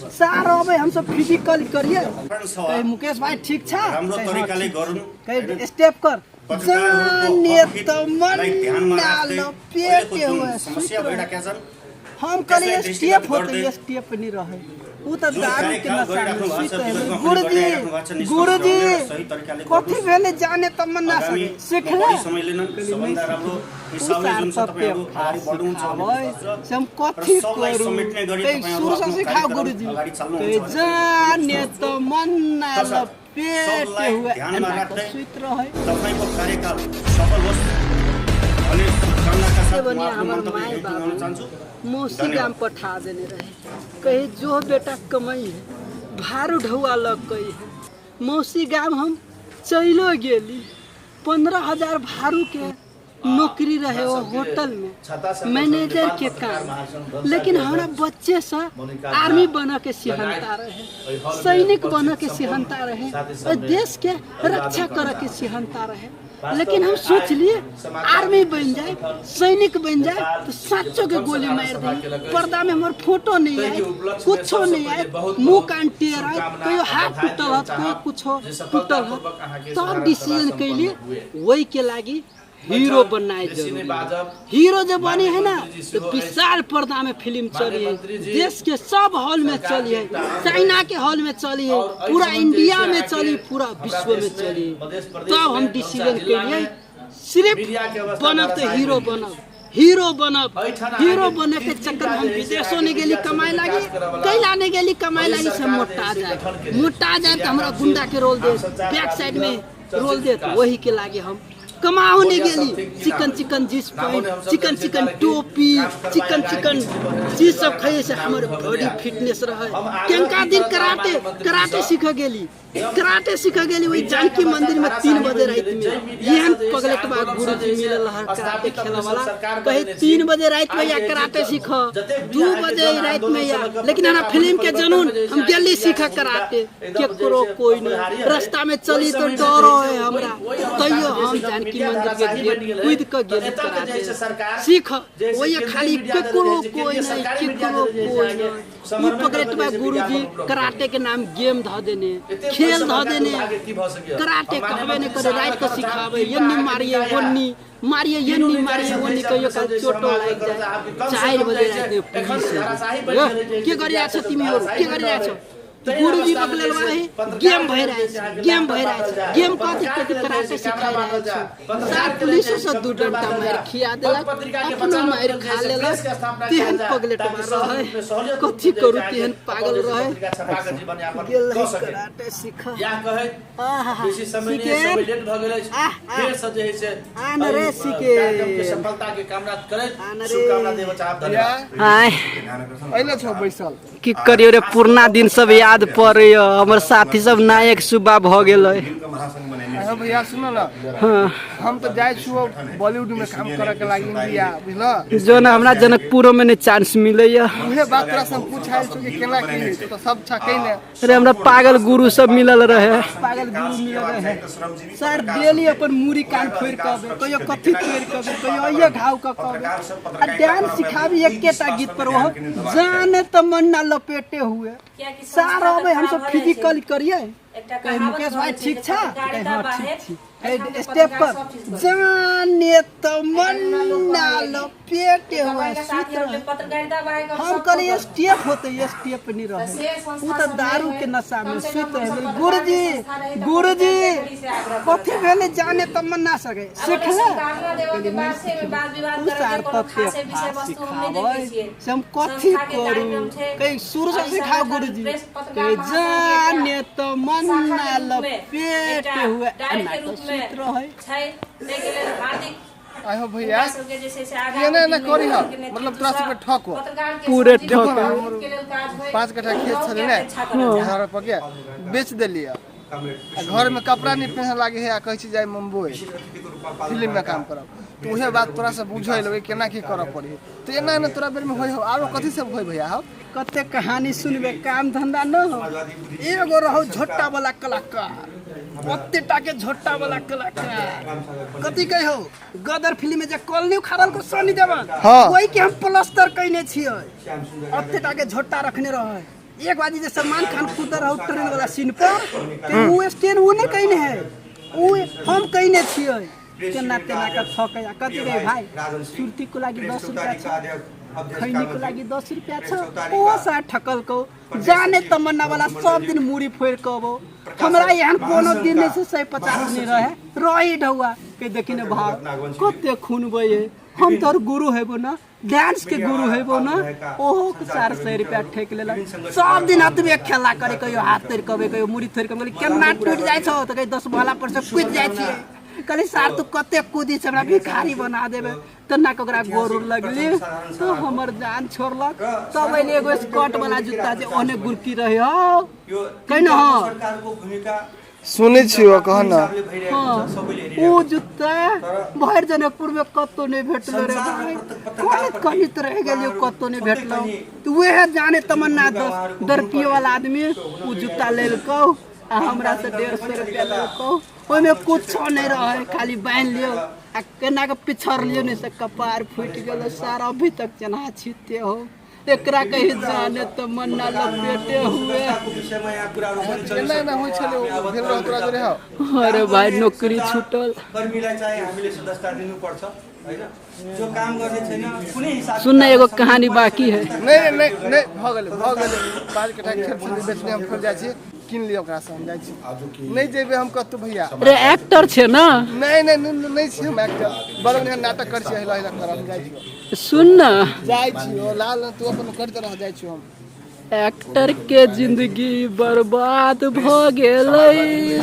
सार अबै हम सब फिजिकल करिए। कहे मुकेश भाई ठीक छ? राम्रो कहे, हाँ, तरिकाले ठीक छ। गरून्, कहे हैन? स्टेप कर पत्रकारहरूको जाने त हकहितलाई ध्यानमा मन राख्दै लपेटे अहिलेको जुन हुए समस्या सुति रहे। भइराखेका छन् हम कहले त्यसलाई स्टेप दृष्टिगत होते गर्दै स्टेप नहीं रहे। ऊ त जुन दारू के कार्यकाल नशा में गरिराख्नु भएको सुति छ, रहे। विगतमा पनि गुरुजी गरिराख्नु भएको छ, निष्पक्ष गुरुजी ढङ्गले र सही तरिकाले कथी गर्नुहोस्। भेले जाने त मन ना आगामी सके सिखले म बढी समय लिन सबभन्दा राम्रो हिसाबले जुन छ तपाईँहरू अगाडि बढ्नुहुन्छ भन्ने विश्वास छ। से हम र कथी सबलाई करू समेट्ने गरी कहीं तपाईँहरू शुरू से आफ्नो सिखाओ कार्यक्रम गुरुजी अगाडि चाल्नुहुन्छ कहीं भन्ने जाने त मन ना तसर्थ लपेटे सबलाई हुए ध्यानमा एना के राख्दै सुति रहे। तपाईँको कार्यकाल सफल होस् भन्ने शुभकामनाका साथ म भने आफ्नो हमर मन्तव्य माय यहीँ टुङ्गाउन बाबू चाहन्छु। मौसी धन्यवाद। गाम पठा देने रहे। कहे जो बेटा कमाई है भारू ढौआ लग गई है। मौसी गाम हम चलो गेली। 15,000 भारू के नौकरी रहे वो होटल में मैनेजर के काम। लेकिन हमारा बच्चे से आर्मी बन के सिहनता रहे, सैनिक बन के सिहनता रहे और देश के रक्षा कर के सिहनता रहे। लेकिन हम सोच लिए आर्मी बन जाए सैनिक बन जाए तो सच्चो के गोली मार दी। पर्दा में हमार फोटो नहीं आए, कुछो नहीं आए, मुंह कान टेर आए, कहियो हाथ टूटल हत, कहियो कुछो टूटल हत। तब डिसीजन कैलिए वही के लागी हीरो बनाए जरूरी है। हीरो जब बनी है ना तो विशाल पर्दा में फिल्म चली है, देश के सब हॉल में चली है, चाइना के हॉल में चली है, पूरा इंडिया में चली, पूरा विश्व में चली। तब हम डिसीजन के लिए सिर्फ बनब तो हीरो बनब, हीरो बनब। हीरो बने के चक्कर में हम विदेशों नहीं गेली कमाए लागी, कैला नहीं गेली कमाए लागी, से मोटा जाए, मोटा जाए तो हमरा गुंडा के रोल दे, बैक साइड में रोल दे, तो वही के लागे हम कमाओ नहीं गेली। Chicken chicken jeans pant, chicken chicken टोपी, चिकन चिकन चीज सब खाइए से हमर बॉडी फिटनेस रहे। केंका दिन कराटे कराटे सीख गेली, कराटे सीख गेली वही जानकी मंदिर में 3 बजे रात में। एहन पगलेटवा गुरुजी मिलल रहा कराटे खेले वाला, कहे 3 बजे रात में या कराटे सीख, 2 बजे रात में या। लेकिन हमरा फिल्म के जनून हम गेली सीख कराटे, केकरो कोई नहीं, रास्ता में चली तो डर है हमरा, तैयो हम जानकी मंदिर के गेट कूद के गेली कराटे सीख। वही खाली केकरो कोई नहीं, केकरो कोई नहीं। ई पगलेटवा गुरुजी कराटे के नाम गेम ध देने, खेल ध देने, कराटे कहबे नहीं करे, रात के सिखावे, यन्नी मारिए ओन्नी मारिए, यन्नी मारिए ओन्नी, कहियो काल चोटो लागि जाए। 4 बजे रात में पुलिस आयो। के गरिरहेछ तिमीहरू, के गरिरहेछौ? गुरुजी बकलेलवा है गेम भइरहेछ, गेम भइरहेछ, गेम कति कति कराटे सिखाइरहेछ। सार पुलिस से 2 डंडा मार खिया देलक, अपनो मार खा लेलक। तेहन पगलेटवा रहे, कथी करू, तेहन पागल रहे। गेल रहे कराटे सीख। आन रे सिके। आन रे। आय। अहिले छौ बैसल। की करियो रे, पुरना दिन सब याद पड़ैय। हमर साथी सब नायक सुब्बा भ गेलै। अरे भैया सुन न, हाँ। हम तो जाइ छु बॉलीवुड में काम करे के लागि इंडिया, बुझल? जो न हमरा जनकपुरो में नहीं चांस मिलैय। उहे बात तोरा से हम पूछाइल छु कि केना की होइ छै, तो सब छ कहिने। अरे हमरा पागल गुरु सब मिलल रहे, पागल गुरु मिलल रहे सर। डेली अपन मूड़ी कान फोड़ि कऽ अबै, कहियो कथी तोड़ि कऽ अबै, कहियो अइये घाव कऽ कऽ अबै। आ डांस सिखाबी एकेटा गीत पर, ओहो जाने तमन्ना लपेटे हुए। सार अबै हम सब फिजिकल करिए। कहे मुकेश भाई ठीक छ? कहे हाँ ठीक छी। कहे स्टेप कर, जाने तमन्ना लपेटे हुए सुति रहे। हम कहलिए स्टेप होते स्टेप नहीं रहे। ऊ तो दारू के नशा में सुति रहे। गुरुजी गुरुजी कथी भेले जाने तमन्ना सके सिखले? ऊ सार तते सिखाबै से हम कथी करू, कहीं शुरू से सिखाओ गुरुजी। कहे जाने तमन्ना लपेटे हुए एना के सुति रहे। आयो भैया एना एना करी ह, मतलब तोरा सबके ठक हो पूरे देखो ठक। न, हमर 5 कट्ठा खेत छलै ने घर पर के बेच देलियै आ घर में कपड़ा नहीं पहने लागे है आ कहै छी जाय मुंबई फिल्म में काम करब। तो उहे बात तोरा से बुझै लगे केना की करऽ पड़ी, तो एना एना तोरा बेर में होय हो, आरो कथी सब होय भैया हो? कते कहानी सुनबे, काम धंधा न हो। एगो रहो झोटा वाला कलाकार, ओते टा के झोटा वाला कलाकार कथी कहो, गदर फिल्म में जे कॉल नहीं उखाड़ल को सनी देवल, हाँ। वही के हम प्लास्टर कइने छियै। ओते टा के झोटा रखने रहे। एक बाजी जे सलमान खान कूदल रहौ ट्रेन वाला सीन पर ते उ स्टैंड उ नहि कहिने है, उ हम कहिने छियै। केना तेना के थकै आ कथी रे भाइ, सुर्तीको लागि 10 रुपैआ छ, खैनीको लागि 10 रुपैआ छ, ओहो सा ठकलकौ। जाने तमन्ना वाला सब दिन मुड़ी फोड़ि कऽ अबौ। हमरा एहन कोनो दिन नहि छै 150 नहि रहे रही ढौआ के। देखी ने भाव कते खून बहे। हम तोहर गुरु हेबो ना, डांस के गुरु हेबो ना। ओहो 400 रुपया ठेक लेलक। सब दिन अतबे खेला करे, कहियो हाथ तोड़ि कऽ अबै, कहियो मुड़ी तोड़ि कऽ। कहली केना टूटि जाइ छौ? तऽ कहै 10 महला पर से कूदि जाइ छियै। कहली सार तू कते कूदी छै, हमरा भिखारी बना देबे। तेना कऽ ओकरा गोर उर लगली तो हमर जान छोड़लक। तब अइले एगो स्कर्ट वाला जुत्ता जे ओहने गुरकी रहे हौ कहि न। हँ सुनै छियौ, कह न। हाँ, ओ जुत्ता भरि जनकपुर में कतौ नहीं भेटलो रे भाई। कनित कनित रह गेलियो, कतौ नहीं भेटलो। तऽ उहे जाने तमन्ना 10 दरपियो वाला आदमी ओ जुत्ता लेलकौ आ हमरा से 150 रुपया लेलकौ। ओहिमे कुछो नहीं रहे, खाली बान्हि लियौ आ केना के पिछड़ लियौ ने से कपार फूटि गेलो सारा, अभी तक चना छीते हो। एकरा कही जाने तमन्ना लपेटे हुए। एना एना होइ छलै ओ भेल रह तोरा जोरे हौ? अरे भाई, नौकरी छूटल। कर्मीलाई चाहिँ हामीले सदस्यता दिनुपर्छ होइन, जो काम गर्ने छैन कुनै हिसाब। सुन न, एगो कहानी बाकी है। नहि नहि नहि, भऽ गेलै, भऽ गेलै। 5 कट्ठा खेत छलै बेचने, हम फेर जाइ छी, कीन लिअ ओकरासँ। हम जाइ छी, नहि जेबै हम कतहु भैया। अरे एक्टर छै ना। नहि नहि नहि, नहि छी हम एक्टर। बड़ बढ़िआँ नाटक करै छी, हिला हिला कर। हम जाइ छी। सुन न। जाइ छी ओ लाल, तू अपन करैत रह, जाइ छी हम। एक्टर के जिंदगी बर्बाद भ गेलै।